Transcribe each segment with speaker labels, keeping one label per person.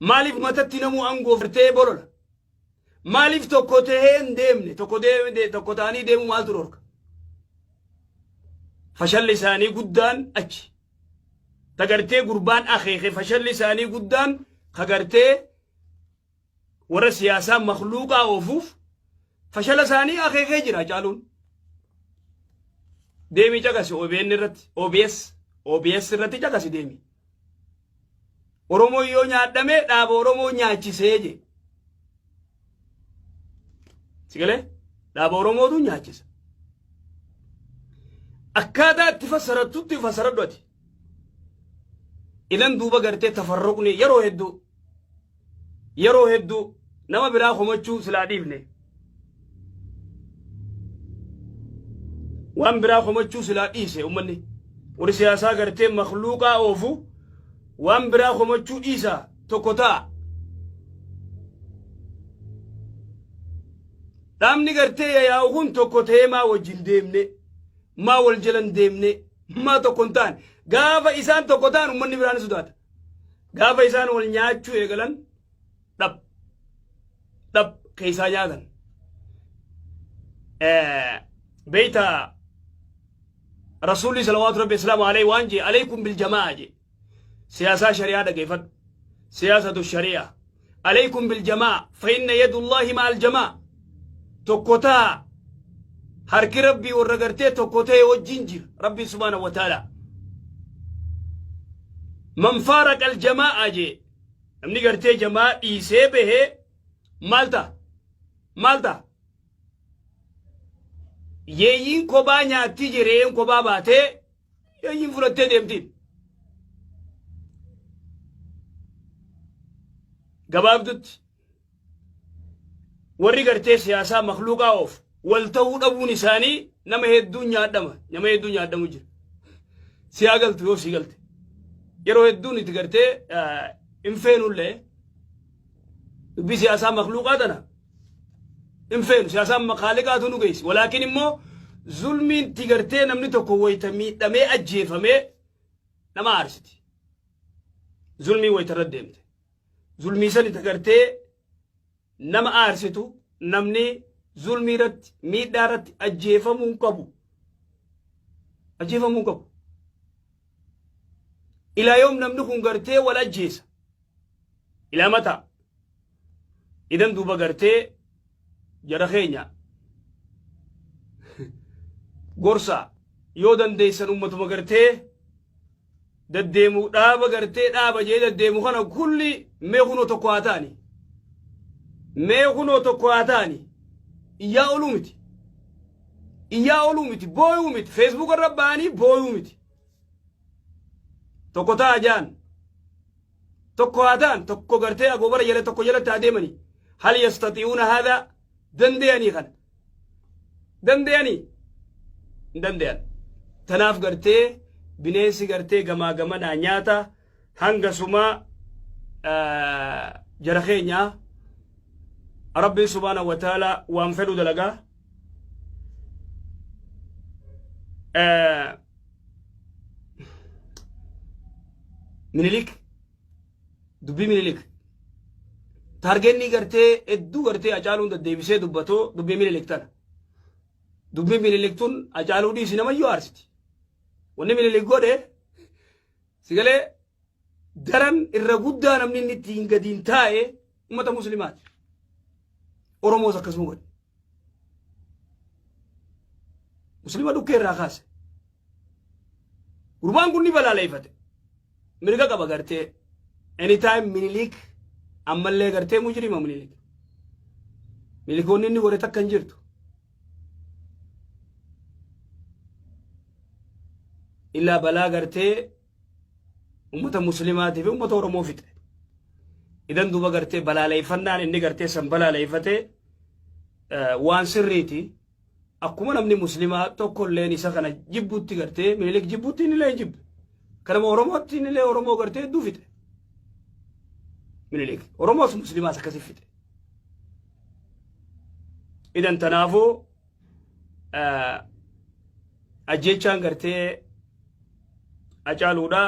Speaker 1: Maaliif matatti namuu aangoo gartee bolola? Maaliif tokko tahee hin deemne? Tokko deemne tokko ta'anii deemuu maaltu dhorka? Fashalli isaanii guddaan achi. Ta gartee gurbaan akeeke fashalli isaanii guddaan ka gartee warra siyaasaa makluuqaa oofuuf fashala isaanii akeekee jira caaluun. Deemii caqasi OBN irratti OBS OBS irratti caqasi deemi. Oromoo yoo nyaadhame dhaaba Oromoo nyaachisee je. Sigalee dhaaba Oromootu nyaachisa. Akkaataa itti fassarattutti fassaradhu ati. Idan duuba gartee tafarruqni yeroo hedduu yeroo hedduu nama biraa komachuu silaa dhiifne. Waan biraa komachuu silaa dhiise ummanni. Warri siyaasaa gartee makluuqaa oofu waan biraa komachuu dhiisa tokko ta'a. Dhaabni gartee yayaa'u kun tokko ta'ee maa wajjin deemne, maa wal jalan deemne, maa tokko hin taane. Gaafa isaan tokko ta'an ummanni biraa ni sodaata. Gaafa isaan wal nyaachuu eegalan dhab dhab keessaa nyaatan. Beeyta Rasuulli salawaatu rabbi islaamu alayhi waan jee alaykum bil jamaa jee. Siyaasaa shari'aa dhageeffadhu. Siyaasatu shari'aa. Alaykum bil jamaa fa inna yadullahi ma'al jamaa. Tokko ta'a harki rabbii warra gartee tokko ta'e wajjin jira rabbiin subhaanahu wa ta'ala. Man faaraqa al jamaa'a jee namni gartee jamaa dhiisee bahee maal ta'a? Maal ta'a? Yeeyyiin kophaa nyaattii jireen kophaa baatee yeeyyiin fudhattee deemtiin. Gabaabdutti warri gartee siyaasaa makluuqaa oofu wal ta'uu dhabuun isaanii nama hedduun nyaadhama nama hedduun nyaadhamu jira. Siyaa galtu yoo sii galte yeroo hedduun itti gartee hin feenullee dubbii siyaasaa makluuqaa tana hin feenu siyaasaan makaaliqaatu nu geessi walaakin immoo zulmiin itti gartee namni tokko wayita miidhamee ajjeefamee nama aarsiti. Zulmii wayita irra deemte. Zulmii san itti gartee nama aarsitu namni zulmii irratti miidhaa irratti ajjeefamuu hin qabu. Ajjeefamuu hin qabu. Ilaa yoom namni kun gartee wal ajjeesa. Ilaa mataa. Idan duuba gartee jara keenya gorsa yoo dandeessan ummatuma gartee daddeemu dhaaba gartee dhaaba jee daddeemu kana kulli mee kunoo tokko haa ta'ani. Mee kunoo tokko haa ta'ani. Iyyaa oluu miti. Iyyaa oluu miti. Booyuu miti. Feesbuuka irra ba'anii booyuu miti. Tokko ta'a jaan. Tokko haa ta'an tokko gartee agoobara jala tokko jalatti haa deemanii. Hal yastati'uuna haadhaa danda'anii kana. Danda'anii hin danda'an. Tanaaf gartee bineensi gartee gamaa gamanaa nyaata hanga sumaa jara keenyaa Rabbiin subhaanahu wa ta'ala waan fedhu dalagaa. Minilik dubbii Minilik taargeenni gartee hedduu gartee Hacaaluun deddeebisee dubbatu dubbii Minilik tana. Dubbii Minilik tun Hacaaluu dhiisi namayyuu aarsiti. Wanni Minilik godhe sigalee daran irra guddaa namni inni ittiin gadiin taa'e uummata musliimaati. Oromoos akkasuma godhe. Muslima dhukkee irraa kaase. Gurbaan kun ni balaaleeffate. Mirga qaba gartee. Anytime Minilik ammallee gartee mujrima Minilik. Minilikoonni inni godhe takka hin jirtu. Illaa balaa gartee ummata muslimaatii fi ummata Oromoo fixe. Idan duuba gartee balaaleeffannaan inni gartee san balaaleeffate waan sirriiti. Akkuma namni muslimaa tokko illeen isa kana jibbutti gartee Minilik jibbutti inni illee hin jibbe. Kanama Oromootti inni illee Oromoo gartee hedduu fixe. Minilik Oromoos muslimaas akkasi fixe. Idan tanaafuu ajjeechaan gartee Hacaaluudha.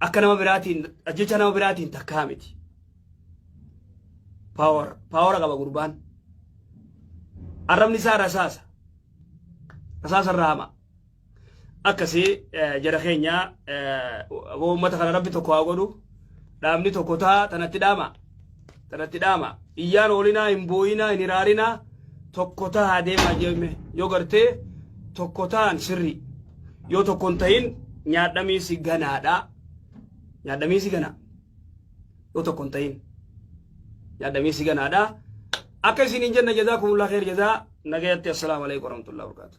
Speaker 1: Akka nama biraatiin ajjecha nama biraatiin takkaa miti. Power power qaba gurbaan. Arrabni isaa rasaasa. Rasaasa irraa hama. Akkasii jara keenya, uummata kana Rabbi tokko haa godhu. Dhaabni tokko ta'a, tanatti dhaama. Tanatti dhaama. Iyyaan oolinaa, hin booyinaa, hin hiraarinaa, tokko ta'a deemaa jemme. Yoo gartee tokko ta'an sirri. Yoo tokko hin ta'in nyaadhamiisi ganaadha. Nyaadhamiisi ganaa. Yoo tokko hin ta'in nyaadhamiisi ganaadha. Akka isin hin jenne, jazaakumullah khair jazaa, nagayatti. Assalaamu alaikum warahmatullahi wabarakatuh.